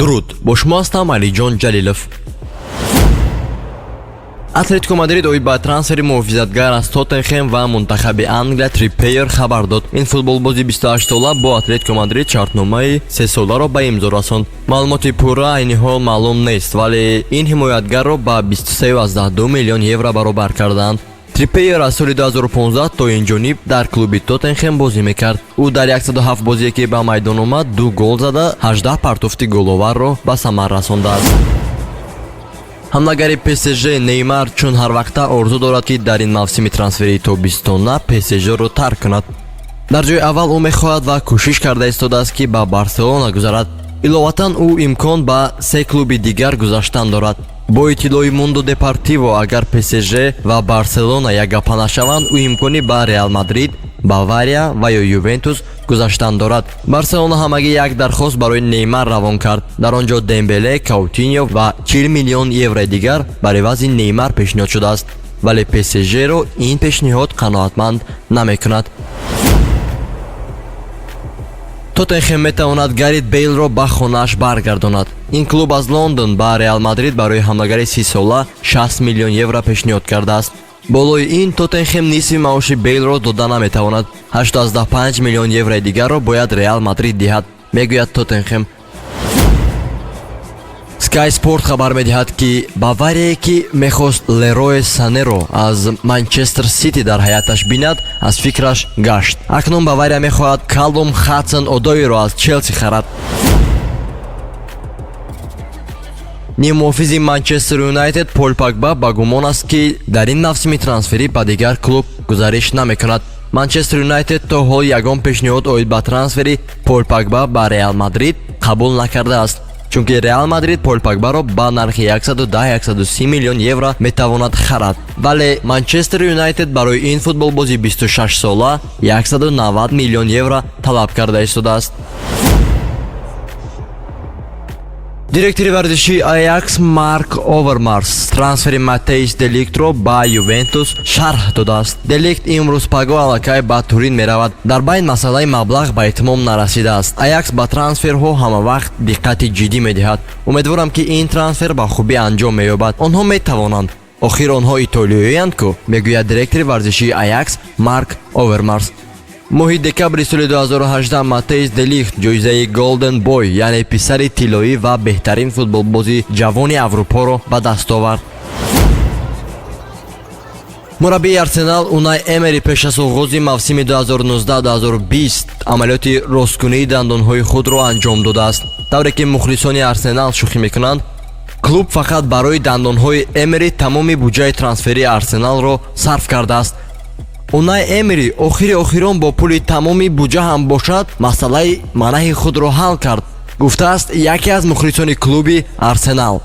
Дуруд, бо шумо ҳастам Алиҷон Ҷалилов. Атлетико Мадрид оид ба трансфери муҳофизатгар аз Тоттенхем ва мунтахаби Англия Триппиер хабар дод. Ин футболбози 28-сола бо Атлетико Мадрид шартномаи сесоларо ба имзо расонд. Маълумоти пурра айни ҳол маълум нест, вале ин ҳимоятгарро ба 23,2 миллион евро баробар кардаанд. Триппиер аз соли 2015 то ин ҷониб дар клуби Тоттенхем бозӣ мекард. Ӯ дар 107 бозие, ки ба майдон омад, ду гол зада, 18 партофти головарро ба самар расондааст. Ҳамлагари ПСЖ Неймар чун ҳарвақта орзу дорад, ки дар ин мавсими трансферии тобистона ПСЖ-ро тарк кунад. Дар ҷои аввал ӯ мехоҳад ва кӯшиш карда истодааст, ки ба Барселона гузарад. Иловатан, ӯ имкон ба се клуби дигар гузаштан дорад. Бо иттилои Мундо Депортиво, агар ПСЖ ва Барселона якгапа нашаванд, ӯ имкони ба Реал Мадрид, Бавария ва ё Ювентус гузаштан дорад. Барселона ҳамагӣ як дархост барои Неймар равон кард. Дар он ҷо Дембеле, Каутиньо ва 40 миллион еврои дигар бар ивази Неймар пешниҳод шудааст, вале ПСЖ-ро ин пешниҳод қаноатманд намекунад. Тоттенхем метавонад Гарит Бейлро ба хонааш баргардонад. Ин клуб аз Лондон ба Реал Мадрид барои ҳамлагари 30-сола 60 миллион евро пешниҳод кардааст. Болои ин, Тоттенхем нисфи маоши Бейлро дода наметавонад. 85 миллион еврои дигарро бояд Реал Мадрид диҳад, мегӯяд Тоттенхем. Sky Sport хабар медиҳад, ки Баварияе, ки мехост Лерое Санеро аз Манчестер Сити дар ҳайаташ бинад, аз фикраш гашт. Акнун Бавария мехоҳад Каллум Хадсон Одоиро аз Челси харад. Ниммуҳофизи Манчестер Юнайтед Пол Погба ба гумон аст, ки дар ин мавсими трансферӣ ба дигар клуб гузариш намекунад. Манчестер Юнайтед то ҳол ягон пешниҳод оид ба трансфери Пол Погба ба Реал Мадрид қабул накардааст, чунки Реал Мадрид Пол Погбаро ба нархи 110-130 миллион евро метавонад харад, вале Манчестер Юнайтед барои ин футболбози 26-сола 190 миллион евро талаб карда истодааст. Директори варзишии Аякс Марк Овермарс трансфери Матейс Деликтро ба Ювентус шарҳ додааст. Деликт имрӯз паго аллакай ба Турин меравад. Дар байн масъалаи маблағ ба итмом нарасидааст. Аякс ба трансферҳо ҳамавақт диққати ҷиддӣ медиҳад. Умедворам, ки ин трансфер ба хубӣ анҷом меёбад. Онҳо метавонанд, охир онҳо итолиёянд ку, мегӯяд директори варзишии Аякс Марк Овермарс. Моҳи декабри соли 2018 Матейс Делихт ҷоизаи Golden Boy, яъне писари тиллоӣ ва беҳтарин футболбози ҷавони Аврупоро ба даст овард. Мураббии Арсенал Унай Эмери пеш аз оғози мавсими 2019-2020 амалиёти росткунии дандонҳои худро анҷом додааст. Тавре ки мухлисони Арсенал шӯхӣ мекунанд, клуб фақат барои дандонҳои Эмери тамоми буҷаи трансферии Арсеналро сарф кардааст. Унай Эмери охири охирон бо пули тамоми буҷа ҳам бошад, масъалаи манаҳи худро ҳал кард, гуфтааст яке аз мухлисони клуби Арсенал.